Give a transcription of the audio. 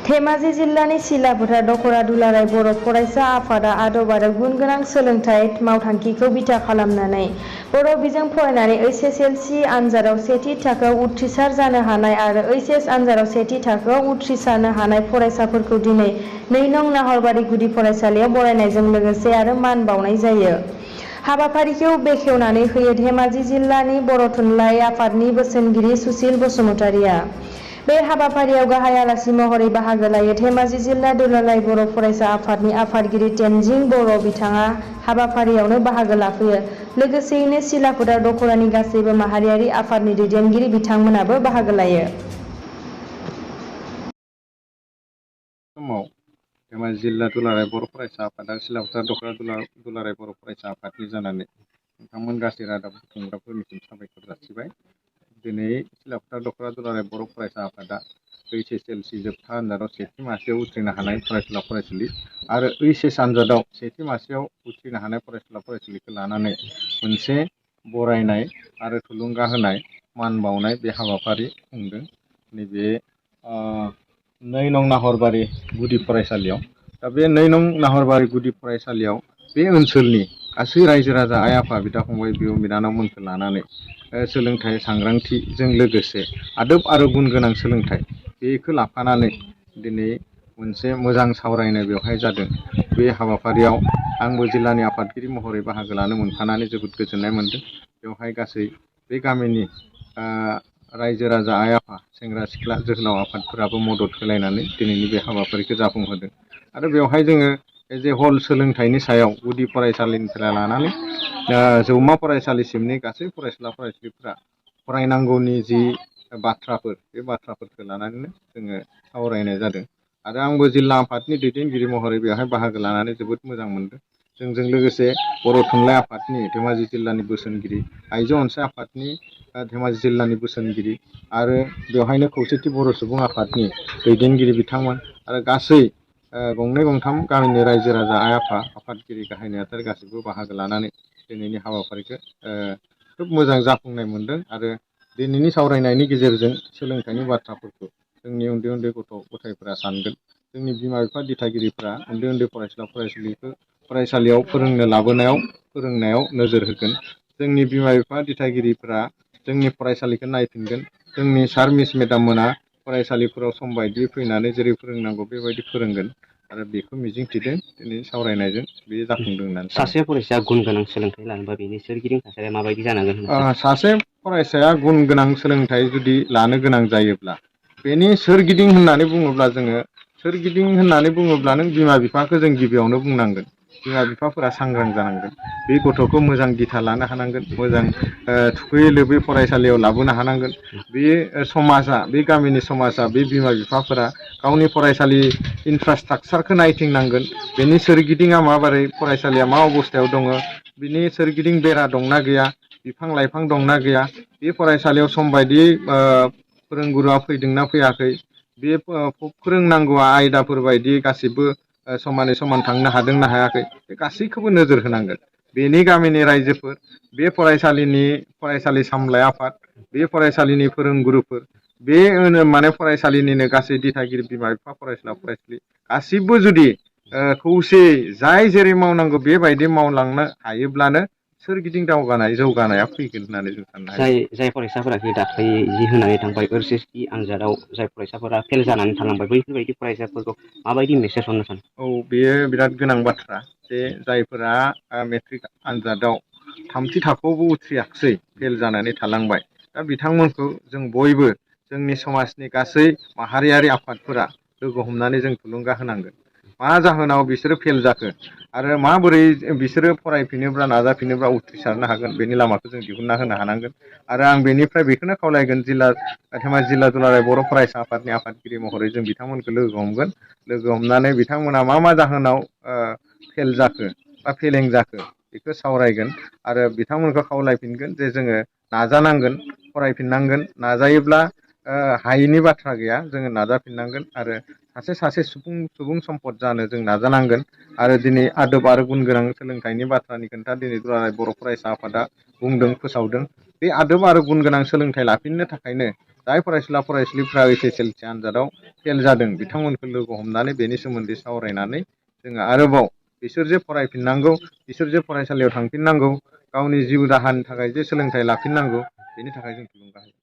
धेमाजि जिल्लानि सिलाफोथार दख'रा दुलाराय बर' फरायसा आफादा आदब आरो गुन गोनां सोलोंथाइ मावथांखिखौ बिथा खालामनानै बर' बिजों फरायनानै HSLC आनजादाव सेथि थाखोआव उथ्रिसार जानो हानाय आरो HS आनजादाव सेथि थाखोआव उथ्रिसारनो हानाय फरायसाफोरखौ दिनै 2 नं नाहरबारि गुदि फरायसालियाव बरायनायजों लोगोसे आरो मान बावनाय जायो। हाबाफारिखौ बेखेवनानै होयो धेमाजि जिल्लानि बर' थुनलाइ आफादनि बोसोनगिरि सुसिल बसुमतारिया। बे हाबाफारियाव गाहाय आलासि महरै बाहागो लायो धेमाजि जिल्ला दुलाराय बर' फरायसा आफादनि आफादगिरि तेनजिं बर' बिथाङा हाबाफारियावनो बाहागो लाफैयो। लोगोसेयैनो सिलाफोथार दख'रानि गासैबो माहारियारि आफादनि दैदेनगिरि बिथांमोनाबो बाहागो लायो। समाव धेमाजि जिल्ला दुलाराय बर' फरायसा आफादा सिलाफोथार दख'रा दुलाराय बर' फरायसा आफादनि जानानै नोंथांमोन गासै रादाब बुथुमग्राफोरनिसिम साबायखर जासिबाय। दिनै सिलाफोथार दख'रा दुलाराय बर' फरायसा आफादा HSLC जोबथा आनजादाव सेथि मासियाव उथ्रिनो हानाय फरायसुला फरायसुलि आरो HS आनजादाव सेथि मासियाव उथ्रिनो हानाय फरायसुला फरायसुलिखौ लानानै मोनसे बरायनाय आरो थुलुंगा होनाय मान बावनाय बे हाबाफारि खुंदों। नैबे 2 नं नाहरबारि गुदि फरायसालियाव। दा बे 2 नं नाहरबारि गुदि फरायसालियाव बे ओनसोलनि गासै रायजो राजा आइ आफा बिदा फंबाय बिब' बिनानावमोनखौ लानानै सोलोंथाइ सांग्रांथिजों लोगोसे आदब आरो गुन गोनां सोलोंथाइ बेखौ लाफानानै दिनै मोनसे मोजां सावरायनाय बेवहाय जादों। बे हाबाफारियाव आंबो जिल्लानि आफादगिरि महरै बाहागो लानो मोनफानानै जोबोद गोजोननाय मोनदों। बेवहाय गासै बे गामिनि रायजो राजा आइ आफा सेंग्रा सिख्ला जोहोलाव आफादफोराबो मदद होलायनानै दिनैनि बे हाबाफारिखौ जाफुंहोदों। आरो बेवहाय जोङो एज ए हल सोलोंथाइनि सायाव गुदि फरायसालिनिफ्राय लानानै जौमा फरायसालिसिमनि गासै फरायसुला फरायसुलिफोरा फरायनांगौनि जि बाथ्राफोर बे बाथ्राफोरखौ लानानैनो जोङो सावरायनाय जादों। आरो आंबो जिल्ला आफादनि दैदेनगिरि महरै बेवहाय बाहागो लानानै जोबोद मोजां मोनदों। जोंजों लोगोसे बर' थुनलाइ आफादनि धेमाजि जिल्लानि बोसोनगिरि, आइजो अनसाय आफादनि धेमाजि जिल्लानि बोसोनगिरि आरो बेवहायनो खौसेथि बर' सुबुं आफादनि दैदेनगिरि बिथांमोन आरो गासै 2-3 गामिनि रायजो राजा आइ आफा आफादगिरि गाहाय नेहाथारि गासैबो बाहागो लानानै दिनैनि हाबाफारिखौ खोब मोजां जाफुंनाय मोनदों। आरो दिनैनि सावरायनायनि गेजेरजों सोलोंथाइनि बाथ्राफोरखौ जोंनि उन्दै उन्दै गथ' गथायफोरा सानगोन। जोंनि बिमा बिफा दिथागिरिफ्रा उन्दै उन्दै फरायसुला फरायसुलिखौ फरायसालियाव फोरोंनायाव नोजोर होगोन। जोंनि बिमा बिफा दिथागिरिफ्रा जोंनि फरायसालिखौ नायफिनगोन। जोंनि सार मिस मेडाम मोना फरायसालिफोराव सम बायदियै फैनानै जेरै फोरोंनांगौ बेबायदि फोरोंगोन आरो बेखौ मिजिंथिदों दिनै सावरायनायजों बे जाफुंदों होननानै सानो। सासे फरायसाया गुन गोनां सोलोंथाइ लानोबा बेनि सोरगिदिं थासारिया माबायदि जानांगोन? सासे फरायसाया गुन गोनां सोलोंथाइ जुदि लानो गोनां जायोब्ला बेनि सोरगिदिं होननानै बुङोब्ला नों बिमा बिफाखौ जों गिबियावनो बुंनांगोन। बिमा बिफाफोरा सांग्रां जानांगोन। बे गथ'खौ मोजां दिथा लानो हानांगोन। मोजां थुखैयै लोबै फरायसालियाव लाबोनो हानांगोन। बे समाजा बे गामिनि समाजा बे बिमा बिफाफोरा गावनि फरायसालि इनफ्रास्ट्राकचारखौ नायथिंनांगोन। बेनि सोरगिदिङा माबोरै, फरायसालिया मा अबस्थायाव दङ, बिनि सोरगिदिं बेरा दंना गैया, बिफां लाइफां दंना गैया, बे फरायसालियाव सम बायदियै फोरोंगुरुआ फैदोंना फैयाखै, बे फोरोंनांगौआ आयदाफोर बायदि गासिबो समानै समान थांनो हादोंना हायाखै, बे गासैखौबो नोजोर होनांगोन। बेनि गामिनि रायजोफोर, बे फरायसालि सामलाय आफाद, बे फरायसालिनि फोरोंगुरुफोर, बे फरायसालिनिनो गासै दिथागिरि बिमा बिफा फरायसुला फरायसुलि गासिबो जुदि खौसेयै जाय जेरै मावनांगौ बेबायदि मावलांनो हायोब्लानो सोरगिदिं जौगानाया फैगोन होननानै जों साननो हायो। जाय फरायसाफोराखि दाख्लै जि होनानै थांबाय HSLC आनजादाव जाय फरायसाफोरा फेल जानानै थालांबाय बैफोरबायदि फरायसाफोरखौ माबायदि मेसेज हरनो सानो? औ, बेयो बिराद गोनां बाथ्रा जे जायफोरा मेट्रिक आनजादाव 3थि थाखोआवबो उथ्रियाखिसै, फेल जानानै थालांबाय, दा बिथांमोनखौ जों बयबो जोंनि समाजनि गासै माहारियारि आफादफोरा लोगो हमनानै जों थुलुंगा होनांगोन। मा जाहोनाव बिसोरो फेल जाखो आरो माबोरै बिसोरो फरायफिनोब्ला नाजाफिनोब्ला उथ्रिसारनो हागोन, बेनि लामाखौ जों दिहुनना होनो हानांगोन। आरो आं बेनिफ्राय बेखौनो खावलायगोन, धेमाजि जिल्ला दुलाराय बर' फरायसा आफादनि आफादगिरि महरै जों बिथांमोनखौ लोगो हमगोन। लोगो हमनानै बिथांमोना मा जाहोनाव फेल जाखो बा फेलें जाखो बेखौ सावरायगोन आरो बिथांमोनखौ खावलायफिनगोन जे जोङो नाजानांगोन, फरायफिननांगोन, नाजायोब्ला हायैनि बाथ्रा गैया, जोङो नाजाफिननांगोन आरो सासे सुबुं सम्पद जानो जों नाजानांगोन। आरो दिनै आदब आरो गुन गोनां सोलोंथाइनि बाथ्रानि खोथा दिनै दुलाराय बर' फरायसा आफादा बुंदों, फोसावदों। बे आदब आरो गुन गोनां सोलोंथाइ लाफिननो थाखायनो जाय फरायसुला फरायसुलिफ्रा SSLC आनजादाव फेल जादों बिथांमोनखौ लोगो हमनानै बेनि सोमोन्दै सावरायनानै जोङो आरोबाव बिसोर जे फरायफिननांगौ, बिसोर जे फरायसालियाव थांफिननांगौ, गावनि जिउ राहानि थाखाय जे सोलोंथाइ लाफिननांगौ, बेनि थाखाय जों थुलुंगा होयो।